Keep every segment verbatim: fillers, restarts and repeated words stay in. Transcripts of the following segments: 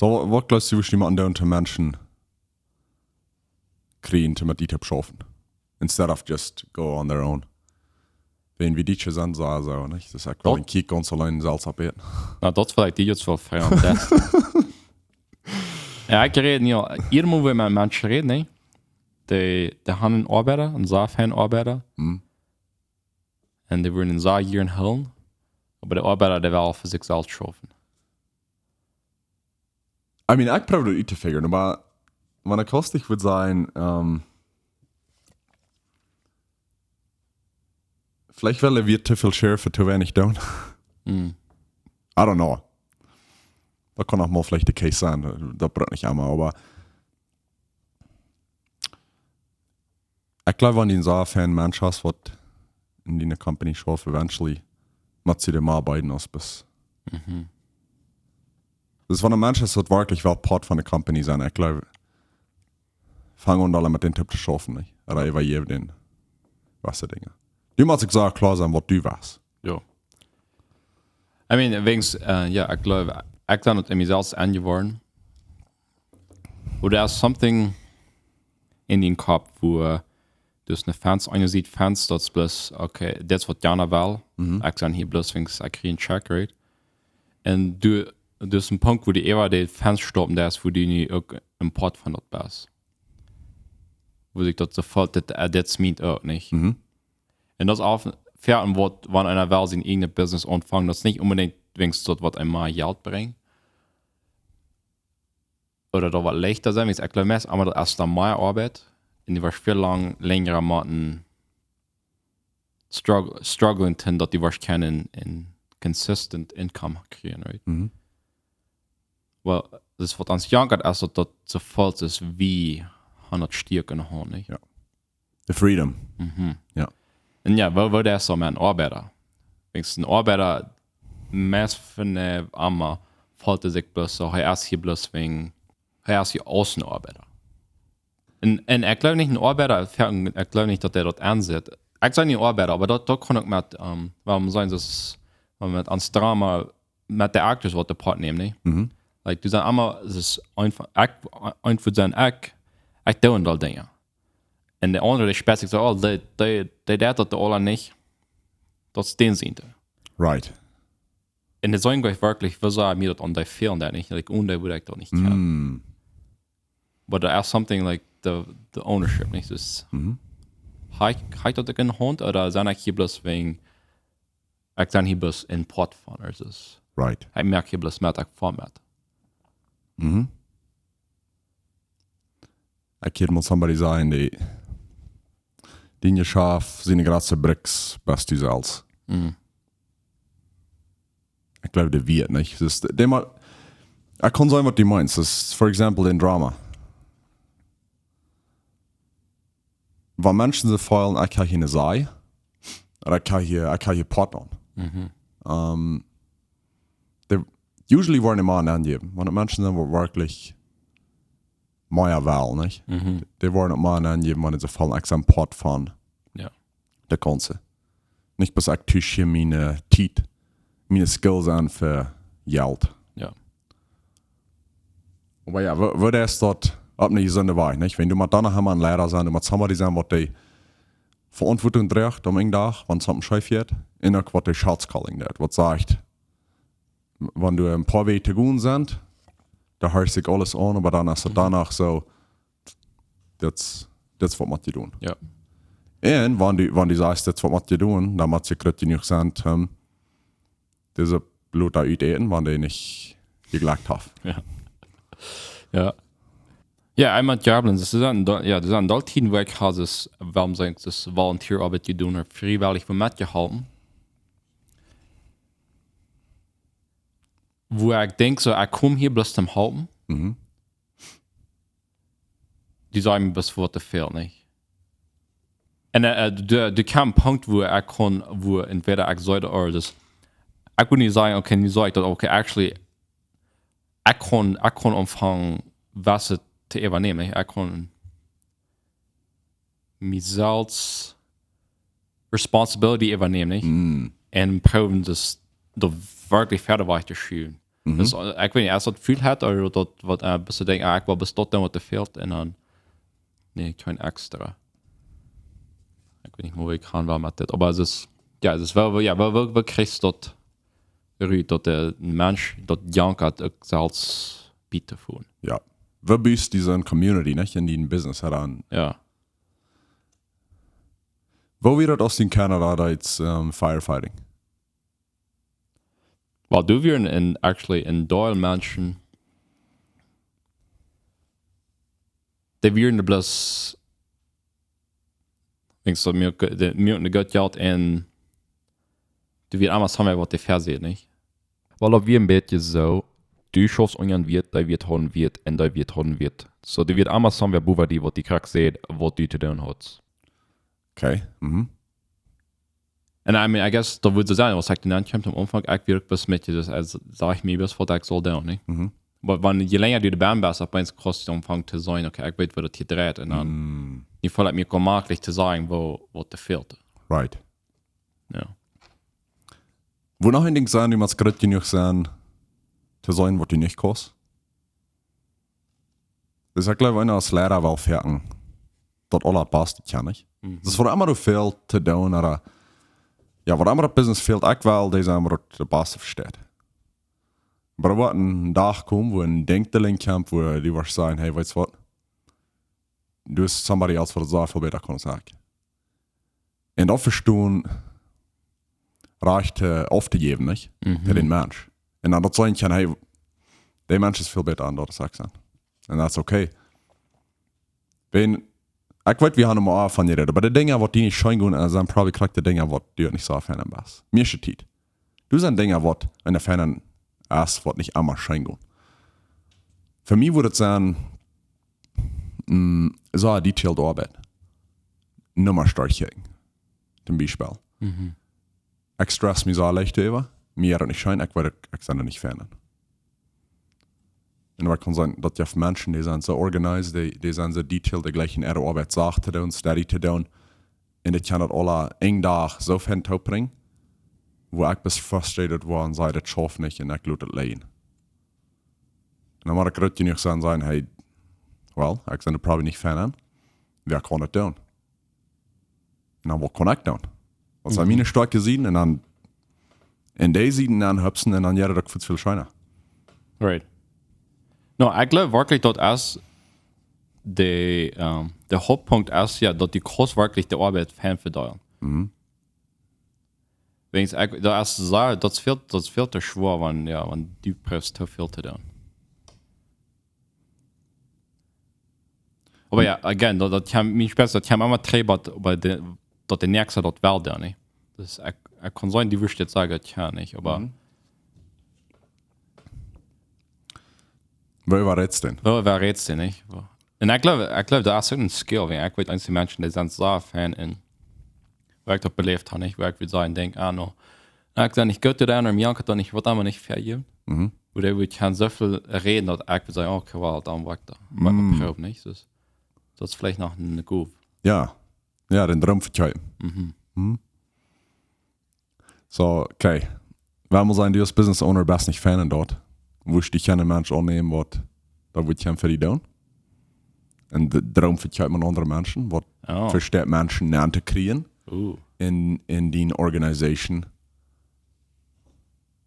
Waut, waut jleefst du, wudd jie motten doonen, om Menschen kjrieen, om met die to schaufen? Instead of just go on their own. Wan wie Dietsche sent, soo, soo, nich? Daut ekj well Daut een Kjikj gaunz auleen selfst opäten. Na, daut es veleicht die Dietsche väl feiern. Jo, ekj räd, jo, irjentwua met Menschen räden, nä? Dee, dee haben eenen Oabeida, eenen sea feinen Oabeida. Mhm. Un dee wudden een sea jieren hoolen. Oba de Oabeida, dee well fa sikj selfst schaufen. I mean, ekj proow daut uttofigren, oba wan ekj haustich wudd sajen, ähm, veleicht wellen wie too väl Sheriff fa too weinich doonen. Mm. I don't know. Daut kaun uk mol veleicht de Case sennen, daut brukt nich emma, oba ekj jleew, wan du een sea feinen Mensch hast, waut en diene Company schauft, eventually mott see die mea beiden aus bes. Mhm. Daut es, wan een Mensch es, waut werkjlich well Poat von de Company sennen, ekj jleew, fang aun, doa met dän Typ to schaufen, nich? Ooda äwajäw dän, waut see Dinja. Du motst uk sea kloa sennen, waut du west. Jo. I mean, wäajen, äh, jo, ekj jleew, ekj sie daut en mie selfst aunjeworden. Ooda es something en dän Kopp, wua du hast eene Fenst, eene Sied Fenst, daut es bloos, okay, daut es waut Jana well. Mhm. Ekj sie hia bloos wäajen ekj kjrie een Check, right? Un du, du hast een Punkt, wua du äwa de Fenst stoppen deist, wua du nu uk een Poat von daut best. Wua sikj daut soo felt, daut, äh, daut meent uk, nich? Mhm. Un daut es uk foaken waut, wan eena well sien eejnet Business aunfangen, daut es nich onbedinjt wäajen daut waut eena mea Jelt brinjt. Ooda daut waut leichta sennen, wiels ekj jleew meist, oba daut es dan mea Oabeit. Un du woascht väl lang, lenjra motten struggle, strugglen, toom daut du woascht kjennen een consistent income kjrieen, right? Mhm. Well, daut es waut ons jankat, es daut daut soo felt es wie haun daut Stieekj enne Haunt, nich? Jo. De freedom. Mhm. Jo. Un jo, woo, woo daut es soo met eenen Oabeida. Wäajen een Oabeida, meist von de emma felt sikj bloos soo, hee es hia bloos wäajen, hee es hia aus een Oabeida. Un, un ekj jleew nich een Oabeida, ekj jleew nich daut hee daut aunsitt. Ekj sie nich een Oabeida, oba daut, daut kaun uk met, ähm, wuarom sennen see, wan met ons Drama, met de actors waut de Poat nämen, nä? Mhm. Like, du sitst emma, daut es eenfach, ekj, eenfach sennen, ekj, ekj doo een Deel Dinja. Un de aundre, dee spieet sikj soo, oh, dee, dee, dee deit daut aula nich. Daut es dän siene. Right. Un daut sent werkjlich, woo saj mie daut aun dee fälen daut nich, like, onen dee wudd ekj daut nich kjennen. Mm. But there's something like the, the ownership, nich? Dus, mhm, hab ekj, hab ekj daut uk enne Haunt, ooda sie ekj hia bloos wäajen, ekj sie hia bloos een Poat von, ooda es, right, ekj moak hia bloos met, ekj foa met. Mhm. Ekj hieed mol somebody sajen, dee, dee Jeschaft, siene jratste Bricks, best du selfst. Mhm. Ekj jleew, dee wia, nich? Dus, dee mol, ekj kaun seenen, waut du meenst. Dus, for example, en Drama. Wan Menschen sikj feelen, ekj hab hia eene Saj, ooda ekj hab hia, ekj hab hia Poat aun. Mhm. Ähm, dee, usually woaren dee mea aunjäwen. Wan Menschen sent, waut werkjlich mea wellen, nich? Mhm. Dee woaren mea aunjäwen, wan see feelen, ekj sie een Poat von, jo, de Gaunze. Nich bloos ekj tusch hia miene, äh, Tiet, miene Skills aun fa Jelt. Jo. Oba jo, woo, woo daut es daut opp eene jesunde Wies, nich? Wan du motst dan noch emol een Leida sennen, du motst somebody sennen, waut dee Veauntwuatunk droacht aum Enj Dach, wan something scheef jeit, un uk waut de Shots calling deit, waut sajcht, wan du een poa Wäaj to gonen sent, dan hieet sikj aules aun, oba dan es et, mhm, doano soo, daut, daut es waut mott jedonen. Jo. Un wan du, wan du sajchst, daut es waut mott jedonen, dan mott je krakjt jenuach sennen, ähm, dise Blot doa utäten, wan dee nich jejlekjt haft. Jo. Jo. Jo, eemol Jablon, daut es een, jo, daut es een Deel Tieden, wua ekj hab, daut, wuarom saj ekj, daut Volunteeroabeit jedonen, ooda friewellich metjeholpen. Wua ekj denkj, soo, ekj kom hia bloos toom halpen. Mhm. Dee sajen mie bloos waut too väl, nich? Un, äh, äh, doa, doa kjeem een Punkt, wua ekj kunn, wua entweder ekj saj, ooda daut, ekj kunn nich sajen, okay, nu saj ekj daut, okay, actually, ekj kunn, ekj kunn aunfangen, waut to äwanämen, nich? Ekj kunn mie selfst Responsibility äwanämen, nich? Mm. Un proowen daut, daut werkjlich wieda wajch to schuwen. Mhm. Dus, äh, ekj weet nich, es daut väl haft, ooda daut waut, äh, best du denkjst, ah, ekj well bloos daut doonen waut doa fält un dan, nä, kjeen extra. Ekj weet nich, woo ekj han well met dit, oba et es, jo, et es wel, wel, jo, wel, wel, wel kjrichst daut rut, daut de Mensch, daut jankat uk selfst bie to fungen. Jo. Woo bust du soone Community, nich, en dien Business aun? Jo. Woo wia daut aus du en Kanada deedst, ähm, Firefighting? Well, doa wieren en, actually en Deel Menschen, dee wieren bloos, denkjst du, mie, dee, mie, ne Gott Jelt un dee wia emma somewhere waut dee veseenen, nich? Well, daut wia en bät soo, du schaufst unja een Wieet, dee Wieet haud een Wieet un dee Wieet haud een Wieet. So, dee wia emma somewhere bowen die, waut dee krakjt säd, waut du to doonen haudst. Okay, mhm. And I mean, I guess daut wudd soo sennen, aus ekj doa aunkaum aum Aunfank, ekj wia bloos met, dus, aus, saj ekj mie, bloos waut ekj saul doonen, nich? Mhm. Oba wan, je lenja du doa best, opp eemol kaust du aunfangen to seenen, okay, ekj weet, woo daut hia dreit, un dan, mm, je väl et mie jemakjlich to sajen, woo, waut doa fält. Right. Jo. Wudd noch een Dinkj sennen, du motst groot jenuach sennen, to seenen, waut du nich kaust. Dus ekj gleew, eena aus Liera well foaken daut aulabaste kjanen, nich? Mhm. Daut es waut emma doa fält to doonen, ooda, jo, waut emma daut Business fält, ekj well dee sennen, waut daut baste vesteit. Oba et woat een Dach komen, wua een Dinkj doa lenj kjemt, wua du woascht sajen, hey, weetst waut? Du best somebody else waut daut soo väl bäta kaun aus ekj. Un daut vestonen, rajcht, äh, auftojäwen, nich? Mhm. Fa dän Mensch. Un dan daut sennen kjennen, hey, dee Mensch es väl bäta aun daut aus ekj sie. And that's okay. Wan, ekj weet, wie haben mau von jerät, oba de Dinja, waut die nich scheen gonen, äh, sent probably krakjt de Dinja, waut du nich soo fein aun best. Mieeschte Tiet. Doa sent Dinja, waut eena fein aun es, waut nich emma scheen gonen. Fa mie wudd et sennen, mm, soo detailed Oabeit. Nummasch derchkjikjen. Toom Biespel. Mhm. Ekj stress mie soo leicht äwa, mie jeit et nich scheen, ekj weet, ekj, ekj sie doa nich fein aun. Un waut kaun sennen, daut jeft Menschen, dee sent soo organized, dee, dee sent soo detailed, dee jlikjen äare Oabeit sacht to doonen, steady to doonen. Un dee kjennen daut aula een Dach soo fein toopbrinjen, wua ekj bloos frustrated woa un saj, daut schauft nich un ekj lot et lijen. Un dan mott ekj groot jenuach sennen, sajen, hey, well, ekj sie doa probably nich fein aun. Wäa kaun daut doonen? Un dan, waut kaun ekj doonen? Waut sent, mhm, miene Stoakje Sieden? Un dan en dee Sieden aunhupsen un dan jeit et uk väl, väl scheena. Right. No, ekj gleew werkjlich, daut es de, ähm, de Hauptpunkt es jo, daut du kaust werkjlich de Oabeit fein vedeelen. Mhm. Wäajens ekj, daut es soo, daut es väl, daut es väl too schwoa, wan, jo, wan du proowst too väl to doonen. Oba jo, again, daut, daut kjemt, mien Spieekj, daut kjemt emma trigj, oba, oba de, daut de Näakjste daut well deit, nich? Dus ekj, ekj kaun sennen, du wurscht daut sajen, daut kjenn ekj, oba, mhm, woo wia et dan? Woo wia et dan, nich? Un ekj gleew, ekj gleew, daut es uk een Skill, wiels ekj weet, eenje Menschen, dee sent soo fein un, woo ekj daut beläft hab, nich? Woo ekj wudd sajen, denkj, ah, no. Ekj sie nich goot doarin, un mie jankat daut nich, waut emma nich fa je. Mhm. Woo dee wudd kjennen soo väl räden, daut ekj wudd sajen, okay, well, dan woa ekj daut mau, mm, proowen, nich? Dus, daut es veleicht noch een Gow. Jo. Jo, dän Droom vekjeepen. Mhm. Mhm. So, okay. Wan mau sennen, du aus Business Owner best nich fein aun daut. Wurscht du kjennen Menschen aunnämen, waut daut wudd kjennen fa die doonen? Un dän Droom vekjeepen aun aundre Menschen, waut, oh, vesteht, Menschen auntokjrieen, uh, en, en diene Organisation.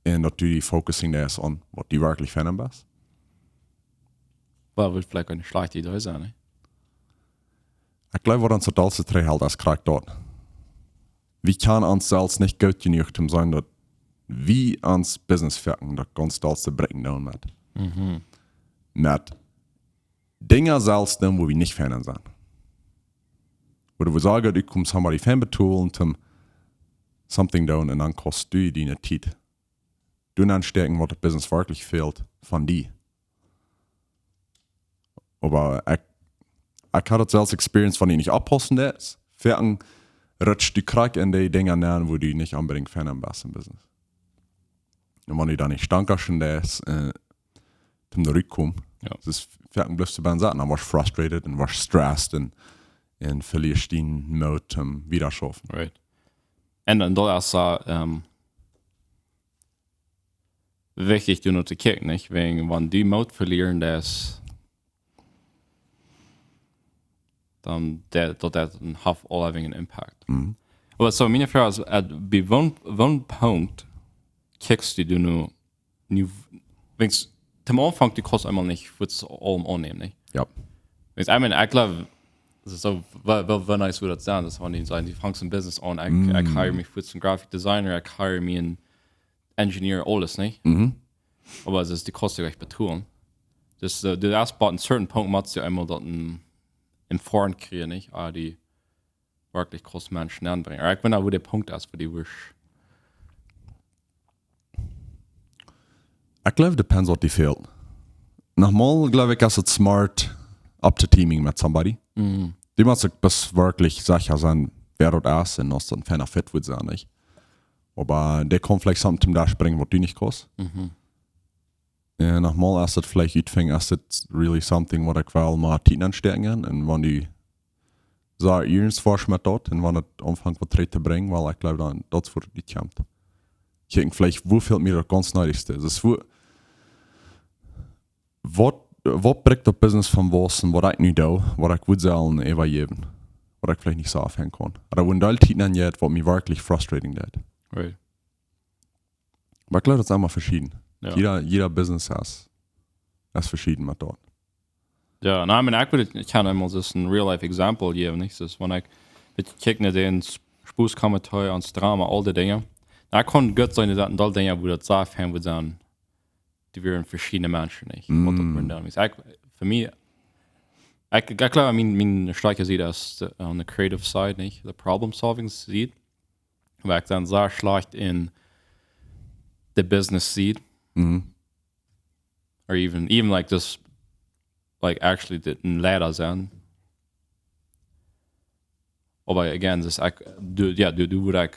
Un daut du die focusing deist aun, waut du werkjlich fein aun best. Well, wudd veleicht eene schlajchte Idee sennen, nä? Ekj gleew, waut ons daut aulste trigjhelt, es krakjt daut. Wie kjennen ons selfst nich goot jenuach om sennen, daut wie ons Business foaken, daut ons daut aulste breaking down met. Mhm. Met Dinja selfst doonen, wua wie nich fein aun sent. Wua wie sajen, du kaust somebody fein betolen, om something doonen, un dan kaust du diene Tiet doa nenn stäakjen, waut daut Business werkjlich fält von die. Oba ekj, ekj hab daut selfst experienced, wan du nich oppaussen deist, foaken rutscht du krakjt en dee Dinja nenn, wua du nich onbedinjt fein aun best em Business. Un wan du dan nich dankscheen deist, äh, om doa ruttokomen, jo, daut es foaken, blifst du bie saten, dan woascht frustrated un woascht stressed un, un velieescht dän Moot om wieda to schaufen. Right. Un, un daut es, äh, ähm, wichtich, doa no to kjikjen, nich? Wäajen, wan du Moot velieren deist, dan daut, daut haft aul een Impact. Mhm. Oba soo, miene Froag es, äh, bie woon, woon Punkt kjikjst du nu, nu, wäajen, tom Aunfank, du kaust eemol nich, wurscht aules aunnämen, nich? Jo. Wäajen, I mean, ekj jleew, daut es soo, woo, woo, woo nice wudd daut sennen, daut wan dee sajen, dee fangen een Business aun, ekj, ekj hire mie fuaz een Graphic Designer, ekj hire mie een Engineer, aules, nich? Mhm. Oba daut es, dee kaust du nich betolen. Dus, äh, du hast bie een certain Punkt, motst du eemol daut een, een Forum kjrieen, nich? Ah, dee werkjlich kaust Menschen aunbrinjen. Oba ekj weet nich, woo de Punkt es fa die, wurscht. Ekj jleew, depends waut die fält. Nochmol, jleew ekj, es et smart up to teaming with somebody. Mhm. Du motst uk bloos werkjlich secha sennen, wäa daut es un aus daut een feina Fit wudd sennen, nich? Oba dee kaun veleicht something toom Desch brinjen, waut du nich kaust. Mhm. Un nochmol, es et veleicht utfinjen, es et really something, waut ekj well mea Tiet nenstäakjen un wan du soo iernst woascht met daut un wan et aunfangt waut trigj to brinjen, well, ekj jleew dan, daut es wua et utkjemt. Kjikjen veleicht, woo väl mie daut gaunz needich es. Dus woo, waut, waut brinjt daut Business von wausen, waut ekj nu doo, waut ekj wudd sellen äwajäwen, waut ekj veleicht nich soo aufhängen kaun. Ooda woo een Deel Tiet aunjeit, waut mie werkjlich frustrating deit. Right. Oba ekj jleew, daut es emma veschieden. Jo. Jieda, jieda Business es, es veschieden met daut. Jo, na, I mean, ekj wudd, ekj kaun eemol soo een real life example jäwen, nich? Dus wan ekj, wan ekj kjikj no dän S-, Spuss, Kommentaren, ons Drama, aul dee Dinja. Na, ekj kaun goot seenen, daut een Deel Dinja, wua daut soo fein wudd sennen, dee wieren veschiedne Menschen, nich? Waut daut Mm. wudden doonen. Ekj, fa mie, ekj, ekj jleew, mien, mien stoakja Sied es de, on the creative side, nich? The problem solving Sied. Oba ekj sie sea schlajcht en de business Sied. Mhm. Or even, even like just, like, actually de, een Leida sennen. Oba again, dus ekj, du, jo, du, du wudd ekj,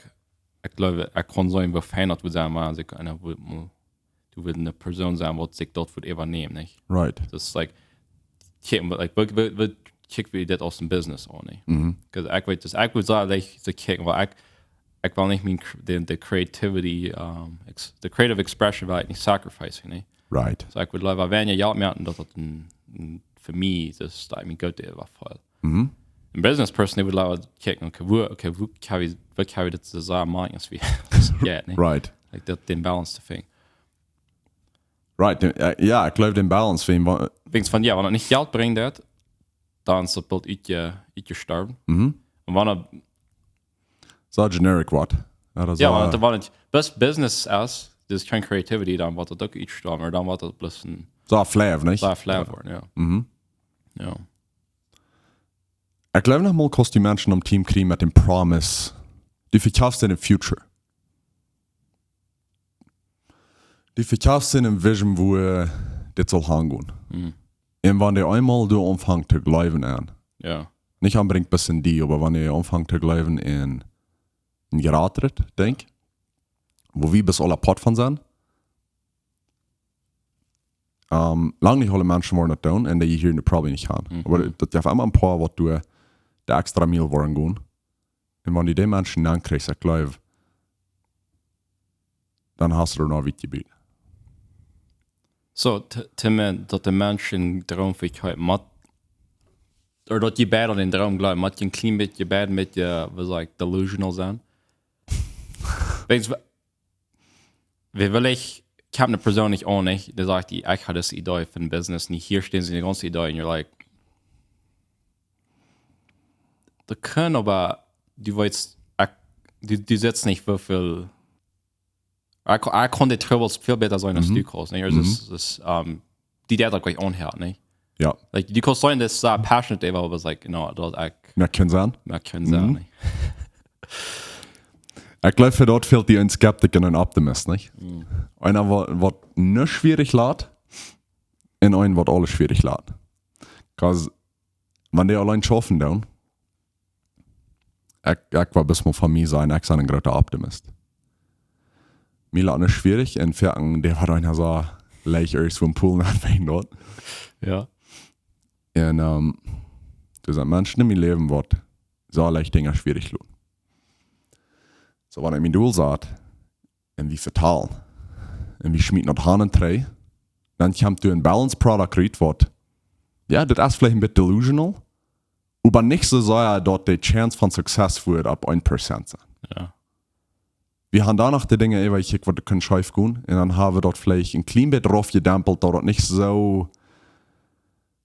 ekj jleew, ekj kaun seenen, woo fein daut wudd sennen, wan ekj, un dan wudd, du wudd eene Persoon sennen, waut sikj daut wudd äwanämen, nich? Right. Dus, like, kjikj, like, woo, woo, woo kjikj wie dit aus een Business aun, nich? Mhm. Because ekj weet, dus ekj wudd soo, like, to kjikjen, well, ekj, ekj well nich mien cr-, de, de creativity, um, ex-, de creative expression well ekj nich sacrificen, nich? Right. So ekj wudd leewa weinja Jelt moaken, daut daut een, een, fa mie, dus daut ekj mie goot äwafeel. Mhm. Een business person, dee wudd leewa kjikjen, okay, woo, okay, woo kjenn wie, woo kjenn wie dit soo moaken, aus wie, jo, nich? Right. Like, daut, dän Balance to finjen. Right. Dän, äh, jo, ekj jleew dän Balance, wan, wa- Wäajen von, jo, wan et nich Jelt brinjt, daut, dan es daut Bilt utje-, utjestorwen. Mhm. Un wan et, Soo generic waut. Jo, daut jo, soo, wan et, wan et best Business es, dus kjeen creativity, dan woat et uk utstorwen, oba dan woat et bloos een soo flav, nich? Soo flav woaren, jo. Mhm. Jo. Ekj jleew, nochmol kaust du Menschen aum Team kjrieen met dän Promise. Du vekjeefst an een Future. Du vekjeefst an een Vision, wua dit saul hangonen. Mhm. Un wan dee eemol doa aunfangen to jleewen aun. Jo. Nich onbedinjt bloos en die, oba wan dee aunfangen to jleewen en, en jratret Dinkj, wua wie best aula Poat von sent, ähm, lang nich aule Menschen woaren daut doonen un dee hia probably nich gonen. Mhm. Oba daut, daut jeft emma een poa, waut doa de extra Miel woaren gonen. Un wan du dee Menschen dan kjrichst, ekj jleew, dan hast du noch wiet jebut. So, t-, to mie, daut de Menschen Droom vekjeepen, mott, ooda daut jie beid aun dän Droom jleewen, mott jie een kjlien bät, jie beid een bät, äh, waut saj ekj, delusional sennen. Wäajen, wie, wie well ekj, ekj hab eene Persoon nich aun, nich? Dee sajcht, ekj hab dise Idee von Business, un hia steit see de gaunze Idee, un you're like, daut kaun, oba du weetst, ekj, du, du sittst nich, woo väl, ekj, ekj kaun de Troubles väl bäta seenen aus Mhm. du kaust, nich? Also, Mhm. daut es, daut es, ähm, dee daut uk jlikj aunhelt, nich? Jo. Like, du kaust seenen, daut es, äh, passionate äwa, oba it's like, no, daut ekj, Jo, kaun sennen. ekj kaun sennen, Mhm. nich? Ekj jleew, fa daut fält die een Skeptiker un een Optimist, nich? Mhm. Eena, waut, waut nuscht schwierich lat, un eena, waut aules schwierich lat. 'Cause wan dee auleen schaufen doonen, ekj, ekj well best mol von mie sajen, ekj sie een groota Optimist. Mie lat nuscht schwierich un foaken, dee waut eena soo leicht irjentwua em Pool nenfeien deit. Jo. Un, ähm, doa sent Menschen en mien Läwen, waut soo leicht Dinja schwierich loten. So, wan ekj mien Dol sat, un wie vetalen. un wie schmieten daut han un trigj, dan kjemt doa een balanced product rut, waut, jo, daut es veleicht een bät delusional, oba nich soo sea daut de chance von success wudd opp een Prozent sennen. Ja. Wie haben dan noch de Dinja äwajekjikjt, waut doa kunnen scheef gonen, un dan haben wie daut veleicht een kjlien bät raufjedämpelt, daut daut nich soo,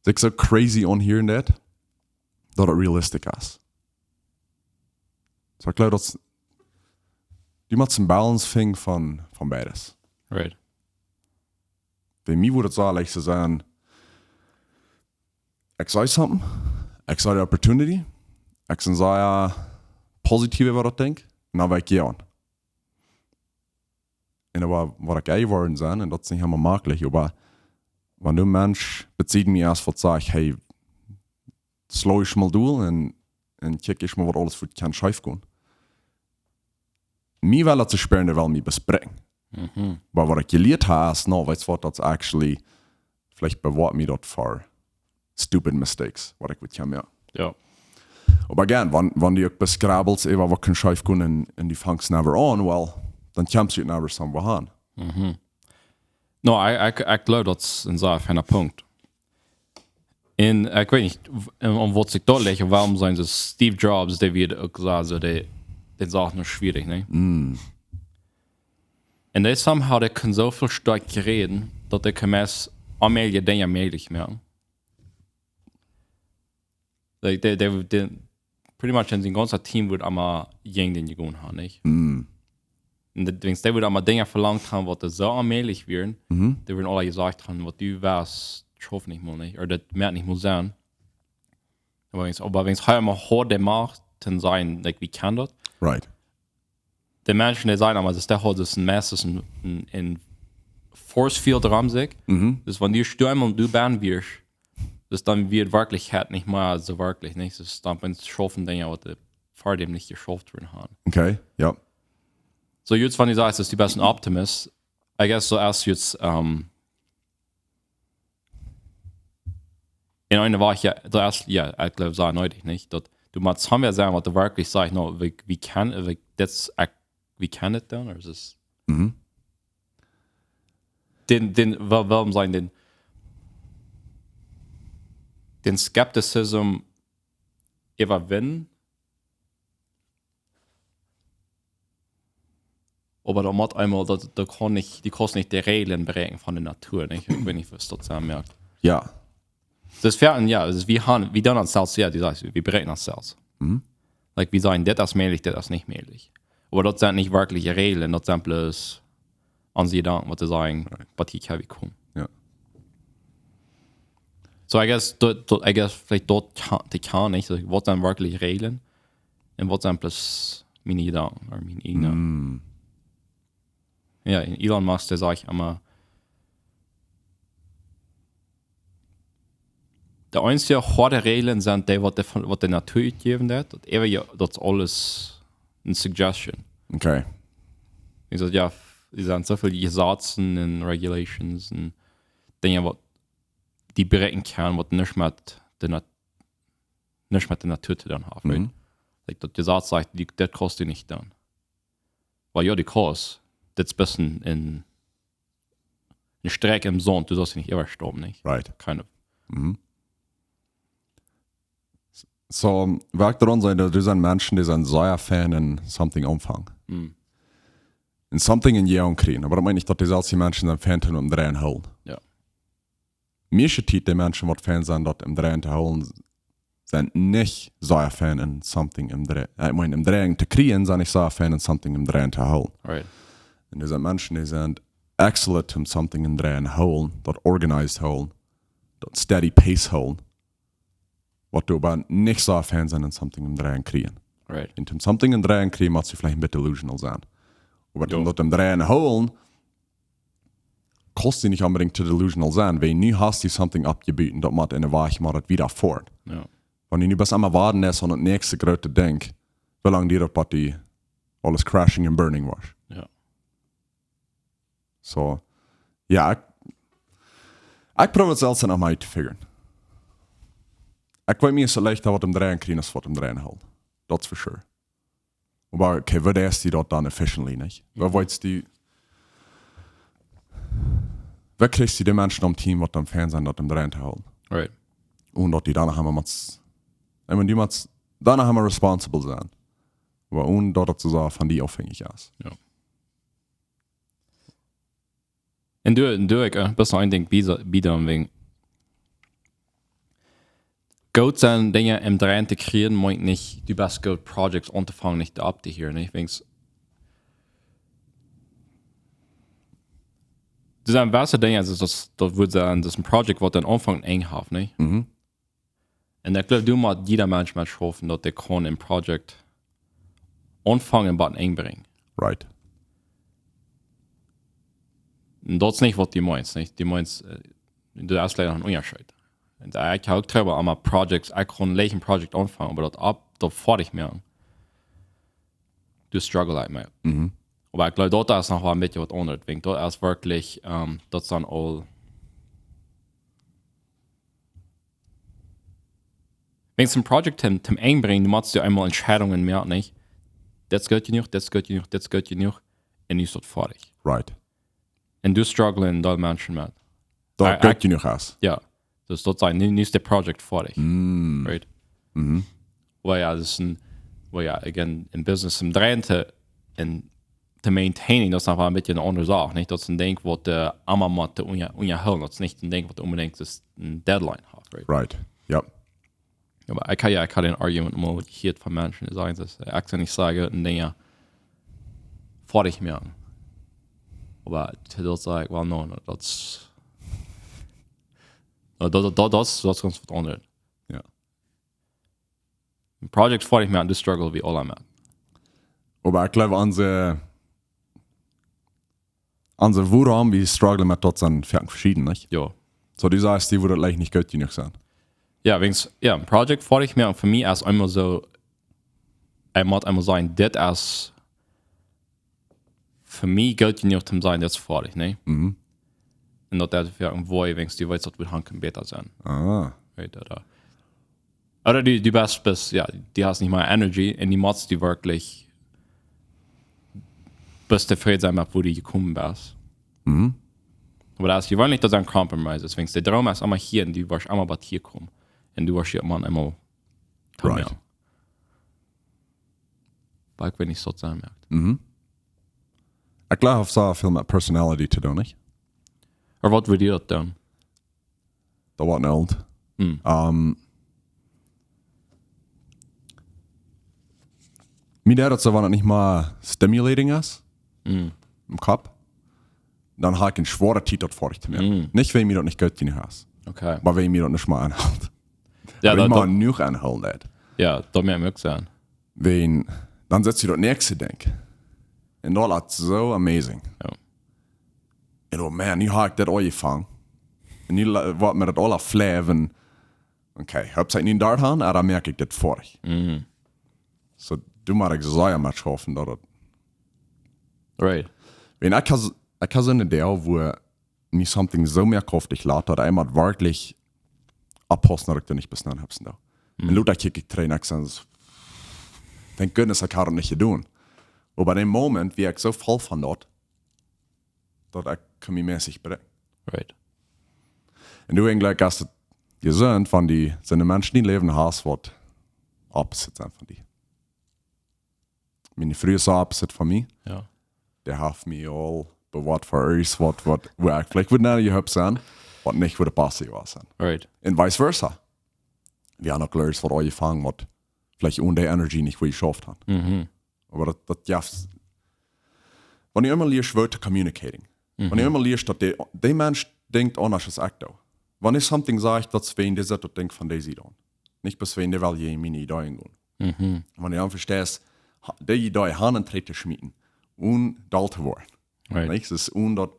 sikj soo crazy aunhieren deit, daut daut realistic es. So, ekj jleew, daut du motst een balance finjen von, von beides. Right. Bie mie wudd et soo leicht sennen, ekj see something, ekj see de opportunity, ekj sie sea positiv äwa daut Dinkj, un dan woa ekj gonen. Un oba waut ekj ea jeworden sie, un daut es nich emma maklich, oba wan een Mensch bie mie es, waut sajcht, hey, slo mol dol un, un kjikj mol, waut aules fa kaun scheef gonen. Mie well daut soo spieren, dee well mie besprechen. Mhm. Oba waut ekj jelieet hab, es, no, weetst waut, daut es actually, veleicht bewahrt mie daut fa stupid mistakes, waut ekj wudd gonen, jo. Ja. Oba again, wan, wan du uk beskrabbelst äwa waut kaun scheef gonen un, un du fangst never aun, well, dan kjemst du never somewhere han. Mhm. No, ekj, ekj, ekj jleew, daut es een sea feina Punkt. Un ekj weet nich, w-, om, om waut sikj daut licht, wuarom sent soo Steve Jobs, dee wia uk soo, soo dee, dee sach noch schwierig, nä? Mm. Un dee somehow, dee kunn soo väl stoakj räden, daut dee kunn meist onmäajliche Dinja mäajlich moaken. Like, dee, dee, dee, pretty much en sien gaunzet Team wudd emma jäajen dän jegonen haben, nich? Mm. Un dee, denkjst, dee wudd emma Dinja velangt haben, waut soo onmäajlich wieren. Mhm. Dee wudden aula jesajcht haben, waut du wieescht, schauft nich mol, nich? Ooda daut moakt nich mol Senn. Oba weens, oba weens hee emma haud de Macht to sajen, like, wie kjennen daut. Right. De Menschen, dee sajen emma, daut dee haud, daut es een Mess, daut es een, een, een Force Field rom sikj. Mhm. Daut wan du stieekjst un du best wieescht, daut dan wia werkjlich nich mea soo werkjlich, nich? Daut dan bie schaufen Dinja, waut dee ver däm nich jeschauft worden haben. Okay, jo. So, jetzt, wan du sajchst, daut du best een Optimist, I guess, soo aus jetzt, ähm, en eene Wäaj, jo, daut es, jo, ekj jleew, sea needich, nich? Daut du motst haben sennen, waut werkjlich sajcht, no, wie, wie kjennen, wie, daut es, ekj, wie kjennen daut dan, ooda es et Mhm. dän, dän, wuarom, wuarom sajen, dän, dän Skepticism äwawinden. Oba daut mott eemol, daut, daut kaun nich, du kaust nich de Räajlen bräakjen von de Natua, nich? Ekj weet nich, waut daut sajen moakt. Jo. Daut es fa, jo, daut es, wie haben, wie doonen ons selfst, jo, du sajchst, wie bräakjen ons selfst. Mhm. Like, wie sajen, dit es mäajlich, dit es nich mäajlich. Oba daut sent nich werkjliche Räajlen, daut sent bloos onse Jedanken, waut dee sajen, Right. waut hia kjennen komen. Jo. So, I guess, daut, daut, I guess, veleicht daut kaun, dee kaun nich, so, waut sent werkjlich Räajlen un waut sent bloos miene Jedanken, ooda miene eejne. Mm. Jo, un Elon Musk, dee sajcht emma, de eensje hoade Räajlen sent dee, waut de, waut de Natua utjäft, daut äwa, jo, daut es aules eene Suggestion. Okay. Ekj saj, jo, doa sent soo väl Jesazen un Regulations un Dinja, waut du bräakjen kaust, waut nuscht met de Nat-, nuscht met de Natua to doonen haft, right? Mhm. Like, daut Jesaz sajcht, du, daut kaust du nich doonen. Well, jo, du kaust. Daut es een bät een, een, een Strakj em Saunt, du saust nich äwastaupen, nich? Right. Kind of. Mhm. So, waut ekj doaraun saj, daut doa sent Menschen, dee sent sea fein en something aunfangen. Mm. En something en Jäajen kjrieen. Oba daut meent nich, daut dee selfst dee Menschen sent fein en Dreien hoolen. Jo. Mieeschte Tiet dee Menschen, waut fein sent, daut em Dreien to hoolen, sent nich sea fein en something em Dreien. Ekj meen, em Dreien to kjrieen, sent nich sea fein en something em Dreien to hoolen. Right. Un doa sent Menschen, dee sent excellent en something em Dreien hoolen, daut organized hoolen, daut steady pace hoolen. Waut doa oba nich sea fein sent en something em Dreien kjrieen. Right. Un toom something em Dreien kjrieen, motst du veleicht een bät delusional sennen. Oba Jo. toom daut em Dreien hoolen, kaust du nich onbedinjt to delusional sennen, wiels nu hast du something oppjebut, daut mott en de Wäaj, mott daut wieda foaren. Jo. Wan du nu best aum Wachten best aun daut näakjste groote Dinkj, woo lang diet daut, bat du aules crashing and burning woascht. Jo. So, jo, ekj, ekj proow daut selfst noch mol to figuren. Ekj weet, mie es et leichta waut em Dreien kjrieen aus waut em Dreien hoolen. That's for sure. Oba, okay, woo deist du daut dan efficiently, nich? Woo weetst du, Woo kjrichst du de Menschen aum Team, waut dan fein sent, daut aum Dreien to hoolen? Right. Un daut dee doano emma mott, I mean, dee mott doano emma responsible sennen. Oba un daut et soo von dee aufhänjich es. Jo. Un doa, doa ekj, äh, bloos een Dinkj bie, bie dan wäajen goot sennen, Dinja aum Dreien to kjrieen, meent nich, du best goot Projects auntofangen, nich opptohieren, nich? Wäajen, doa sent waut Dinja, daut, daut, daut wudd sennen, daut een Project, waut een Aunfank un Enj haft, nich? Mhm. Un ekj jleew, doa mott jieda Mensch met schaufen, daut hee kaun een Project aunfangen un bie een Enj brinjen. Right. Un daut es nich, waut du meenst, nich? Du meenst, äh, doa es veleicht een Unjascheet. Un ekj hab uk Trubbel aun mien Projects, ekj kaun een Project aunfangen, oba daut opp, daut foadich moaken, doa struggle ekj met. Mhm. Oba ekj jleew, daut es noch waut een bät waut aundret, wäajen daut es werkjlich, ähm, daut es dan aul, wäajen een Project toom, toom Enj brinjen, du motst die eemol Entscheidungen moaken, nich? Daut es goot jenuach, daut es goot jenuach, daut es goot jenuach. Un nu es daut foadich. Right. Un doa strugglen doa Menschen met. Daut Ah, goot ah. jenuach es. Jo. Daut es daut sennen, nu, nu es daut Project foadich. Mm. Right? Mhm. Well, jo, daut es een, well, jo, again, een Business aum Dreien to, un to maintaining, daut es noch waut een bät eene aundre Sach, nich? Daut es een Dinkj, waut, äh, emma mott unja-, unjahoolen. Daut es nich een Dinkj, waut onbedinjt een Deadline haft, right? Right. Jo. Jo, oba ekj hab, jo, ekj hab een Argument mol jehieet von Menschen, dee sajen, daut, äh, ekj saj nich, saj een Dinkj, jo, foadich moaken. Oba to daut saj ekj, well, no, no, daut es, no, daut, daut, daut, daut es, daut es gaunz waut aundret. Jo. Een Project foadich moaken, doa struggle wie aula met. Oba ekj jleew, onse, onse, wuarom wie strugglen met daut sent foaken veschieden, nich? Jo. Soo, du sajst, dee wudden veleicht nich goot jenuach sennen. Jo, wäajen, jo, een Project foadich moaken fa mie es eemol soo, ekj mott eemol sajen, dit es fa mie goot jenuach to sennen, dit es foadich, nä? Mhm. Un daut es foaken, wäajen du weetst, daut woat han kjennen bäta sennen. Ah. Right, daut, daut. Ooda du, du best, best, jo, du hast nich mea Energy un du motst die werkjlich, best tofräd sennen met wua du jekomen best. Mhm. Oba daut es, du west nich daut een Compromise, wäajen de Droom es emma hia un du woascht emma waut hia komen. Un du woascht hia mau emol komen. Right. Jo. Oba ekj weet nich, waut daut sennen moakt. Mhm. Ekj jleew, daut haft soo väl met Personality to doonen, nich? Ooda waut wudd die daut doonen? Daut woat een Eld. Hm. Ähm, mie deit daut soo, wan et nich mea stimulating es, Hm. em Kopp, dan hab ekj eene schwoare Tiet, daut foadich to moaken. Hm. Nich, wäajen mie daut nich goot jenuach es. Okay. Oba wäajen mie daut nich mea aunhelt. Jo, oba daut, daut mott mie nich aunhoolen, daut. Jo, daut mott mie uk sennen. Wäajen, dan sitst du daut näakjste Dinkj. Un daut es soo amazing. Jo. Un oh man, nu hab ekj dit aunjefongen. Un nu la-, woat mie daut aula fleewen. Okay, hab ekj nu doa aun, ooda moak ekj dit foadich? Mhm. Soo, doa mott ekj sea met schaufen, daut daut Right. Wäajen ekj hab, ekj hab soone Deel, wua mie something soo meakjaftig lat, daut eena mott werkjlich oppaussen, daut ekj doa nich bie sent, hab sent doa. Mhm. Un lota kjikj ekj trigj un ekj saj, thank goodness, ekj haud daut nich jedonen. Oba bie dän Moment, wia ekj soo voll von daut, daut ekj kunn mie mässig brinjen. Right. Un du, eejentlich es et jesunt, wan du soone Menschen em Läwen hast, waut opposite sent von die. Miene Fru es opposite von mie. Jo. Dee haft mie aul bewoat fa irjent waut, waut, wua ekj veleicht wudd nich jeholpen sennen, waut nich wudd passen jewast sennen. Right. Un vice versa. Wie haben uk Ladies waut aunjefongen, waut veleicht onen dee Energy nich wada jeschauft haben. Mhm. Oba daut, daut jeft, wan du eemol lieescht, woo to communicating. Mhm. Wan du eemol lieescht, daut dee, dee Mensch denkjt aundasch aus ekj doo. Wan ekj something saj, daut es wäajen dee sitt daut Dinkj von dee Sied aun. Nich bloos wäajen dee well jäajen miene Ideeen gonen. Mhm. Wan du dan vesteist, ha-, dee Idee han en Trigj to schmieten, onen doll to woaren. Right. Nich? Daut es onen daut,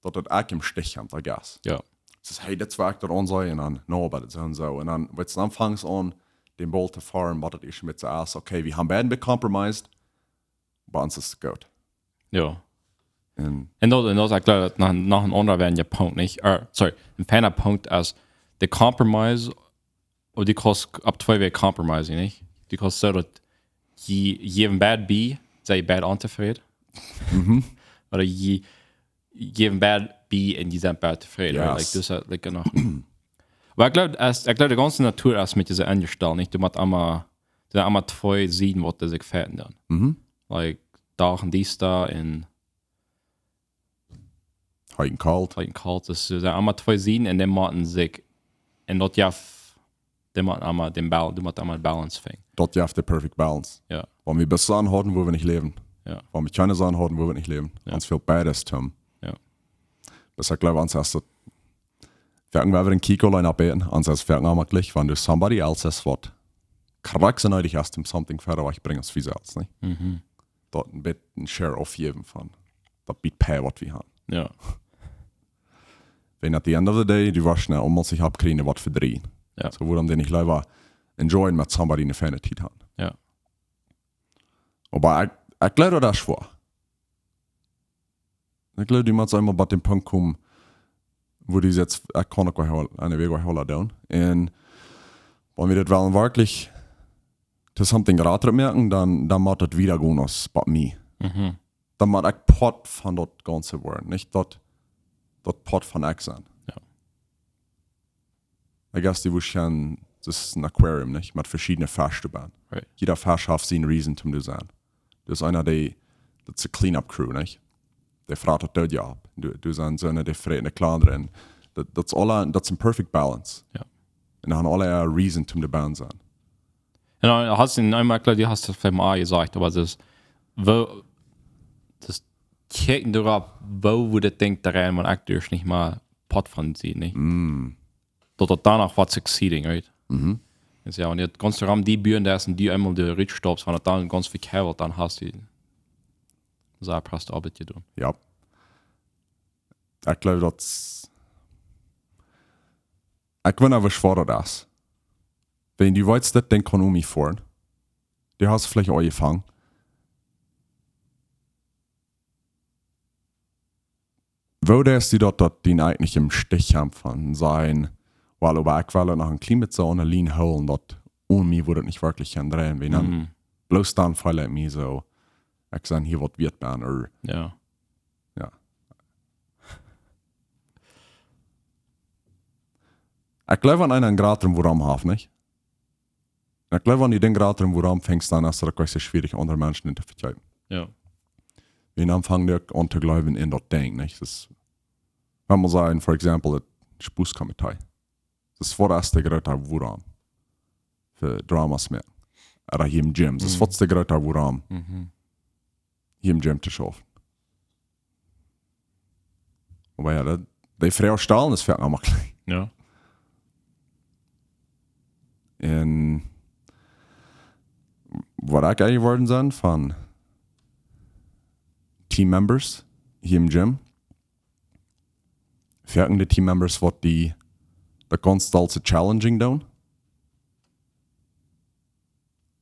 daut daut ekj em Stich haud, I guess. Jo. Daut es, hey, dit es woo ekj daut aunsie, un dan, no, oba daut es soo un soo. Un dan, weetst, dan fangst aun, dän Ball to foaren, waut daut ieescht met soo es. Okay, wie haben beid becompromised, bie ons es et goot. Jo. Un Un daut, un daut es, ekj jleew, daut noch, noch een aundra weinja Punkt, nich? Or, sorry, een feina Punkt es de Compromise, ooda du kaust opp twee Wäaj compromising, nich? Du kaust soo daut jie, jie jäwen beid bie, sent jie beid ontofräd. Mhm. Ooda jie, jäwen beid bie un jie sent beid tofräd, right? Yes. Like, dus, eh, like, noch. Oba ekj gleew, aus, ekj gleew, de gaunze Natua es met dise enjestalt, nich? Du motst emma, doa sent emma twee Sieden, waut dee sikj fighten doonen. Mhm. Like, Dach un Diesta un Heet un kolt. Heet un kolt. Dus doa sent emma twee Sieden un dee motten sikj, un daut jeft, dee motten emma dän Bal-, dee motten emma Balance finjen. Daut jeft de perfect balance. Jo. Wan wie bloos Sonn hauden, wudden wie nich läwen. Jo. Wan wie kjeene Sonn hauden, wudden wie nich läwen. Jo. Ons fält beides toom. Jo. Bloos ekj gleew, ons es daut, wie haben, wie haben een Kiko-Line oppbäden, ons es wie haben jlikj, wan doa somebody else es, waut krakjt soo needich es, om something wieda wajchbrinjen aus wie selfst, nä? Mhm. Daut een bät een share aufjäwen von daut bät Pee, waut wie haben. Jo. Wan at the end of the day, du woascht nich aulemol sikj aufkjrieen, waut vedrieejen. Jo. So, wuarom dan nich leewa enjoyen met somebody ne feine Tiet haben? Jo. Oba ekj, ekj gleew, daut es schwoa. Ekj gleew, du motst eemol bie dän Punkt komen, wua du sajchst, ekj kaun uk waut hol-, aun de Wajch waut hoolen doonen. Un wan wie daut wellen werkjlich to something grootet moaken, dan, dan mott daut wieda gonen aus bie mie. Mhm. Dan mott ekj Poat von daut Gaunze woaren, nich daut, daut Poat von ekj sennen. Jo. I guess du woascht kjennen, daut es een Aquarium, nich? Met veschiedne Fesch doabie. Right. Jieda Fesch haft siene reason, om doa to sennen. Doa es eena, dee, daut es de cleanup crew, nich? Dee frat daut doa, jo, opp. Doa, doa sent soone, dee fräten de kjlandre. Un daut, daut es aula, daut es een perfect balance. Jo. Un dan haben aula reason, om doabie to sennen. Un dan hast du een, ekj gleew, du hast daut veleicht mol jesajcht, oba daut es, woo, daut kjikjen doaropp, woo wudd daut Dinkj doa rein, wan ekj doa nich mea Poat von sie, nich? Mm. Daut daut dan noch waut succeeding, right? Mhm. Daut es jo, wan du gaunz rom die Buren, daut es, un du eemol doa rutstaupst, wan daut dan gaunz vekjieet, dan hast du soo prest Oabeit jedonen. Jo. Ekj gleew, daut, ekj weet nich, woo schwoa daut es. Wan du weetst, daut Dinkj kaun om mie foaren. Du hast veleicht aul aunjefongen. Woo deist du daut, daut dee nich em Stich haben von sennen, well, oba ekj well noch een kjlien bät soo aun de Line hoolen, daut onen mie wudd daut nich werkjlich gonen dreien, wan dan, mhm, bloos dan feel ekj mie soo, ekj sie hia waut wieet, oba, jo. Jo. Ekj gleew, wan eena een grotret Wuarom haft, nich? Ekj gleew, wan du dän grotren Wuarom finjst, dan es daut uk nich soo schwierich, aundre Menschen to vekjrieen. Jo. Wan dan fangt eena aun to gleewen en daut Dinkj, nich? Daut es, wan wie sajen, for example, daut Spuss-Komitee. Daut es fa daut de groota Wuarom. Fa Dramas moaken. Ooda hia em Gym. Daut es, mhm, fa daut de groota Wuarom. Mhm. Hia em Gym to schaufen. Oba jo, daut, dee Froag stalen es fa mie aula kjlien. Jo. Un waut ekj aunjeworden sie von Team Members hia em Gym. Foaken de Team Members, waut die de constantste challenging doonen,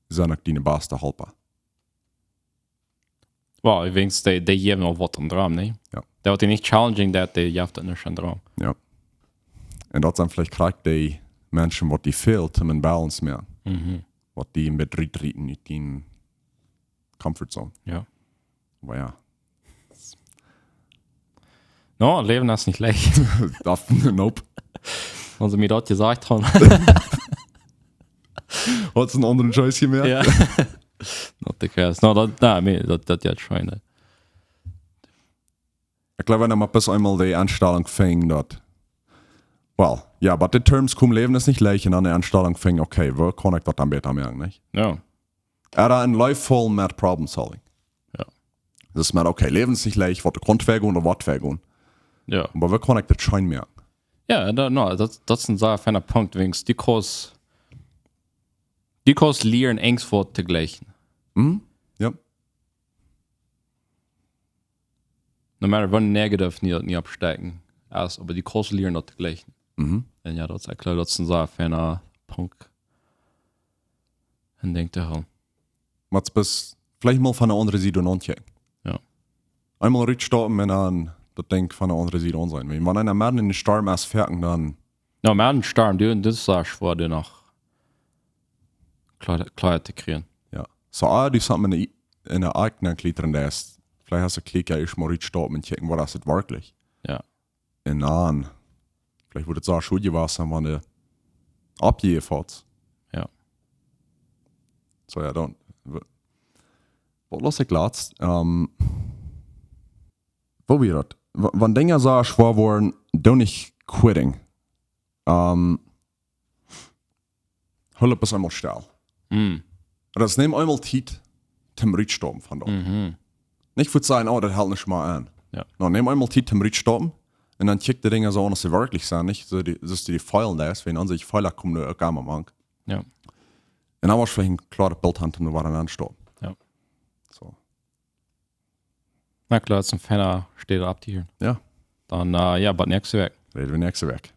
sent uk diene baste Halpa. Well, ekj denkj, dee, dee jäwen aul waut aum Draum, nä? Jo. Dee, waut die nich challenging, dee, dee jeft daut nich aum Draum. Jo. Un daut sent veleicht krakjt dee Menschen, waut die fält, om een Balance moaken. Mhm. Waut die een bät rutdriewen ut dien comfort zone. Jo. Oba jo. No, Läwen es nich leicht. Daut, nope. Wan see mie daut jesajcht hauden. Hast du een aundren Choice jemoakt? Jo. Not the case. No, daut, no, I mean, daut, daut jeit scheen, nä? Ekj gleew, wan eena mau bloos eemol dee Enstalunk finjt, daut, well, jo, oba de Terms komen, Läwen es nich leicht, un dan de Enstalunk finjen, okay, woo kaun ekj daut dan bäta moaken, nich? Jo. Ooda een Life voll met problem solving. Jo. Daut es mau, okay, Läwen es nich leicht, waut kaun vegonen ooda woat vegonen. Jo. Oba woo kaun ekj daut scheen moaken? Jo, daut, no, daut, daut es een sea feina Punkt, wiels du kaust, du kaust lieren, Angst waut to jlikjen. Mhm. Jo. No matter woo negativ du daut nich oppstakjen, aus, oba du kaust lieren daut to jlikjen. Mhm. Un jo, daut es, ekj gleew, daut es een sea feina Punkt. Een Dinkj to hoolen. Mau bloos veleicht mol von de aundre Sied aunkjikjen. Jo. Eemol rutstappen un dan daut Dinkj von de aundre Sied aunseenen. Wan, wan eena medden en dän Storm es, foaken dan. No, medden em Storm, du, daut es sea schwoa, doa noch kloa, kloa to kjrieen. Jo. So, ah, du sitst met een, een Eck aun kjlietren, daut es Veleicht hast du Kjlieekja ieescht mol rutstoppen un kjikjen, waut es daut werkjlich. Ja. Un dan, veleicht wudd et soo schwieriga sennen, wan du oppjäwen woascht. Ja. So, ja, dan. Waut las ekj latst? Ähm, woo wia daut? Wa- Wan Dinja soo schwoa woaren, doo nich quitting. Ähm, hool bloos eemol stell. Mm. Daut es, nemm eemol Tiet toom rutstoppen von daut. Mhm. Nich foats sajen, oh, daut helt nich mea aun. Ja. No, nemm eemol Tiet toom rutstoppen. Un dan kjikj de Dinja soo aun, aus see werkjlich sent, nich? Soo dee, soo aus dee Fäla es, wiels aun sikj Fäla komen uk emma mank. Ja. Un dan woascht veleicht een kloaret Bilt haben, om doa wada auntostoppen. Ja. So. Na kloa, daut es een feina Städ opptohieren. Ja. Dan, äh, ja, bat näakjste Wäakj. Räd wie näakjste Wäakj.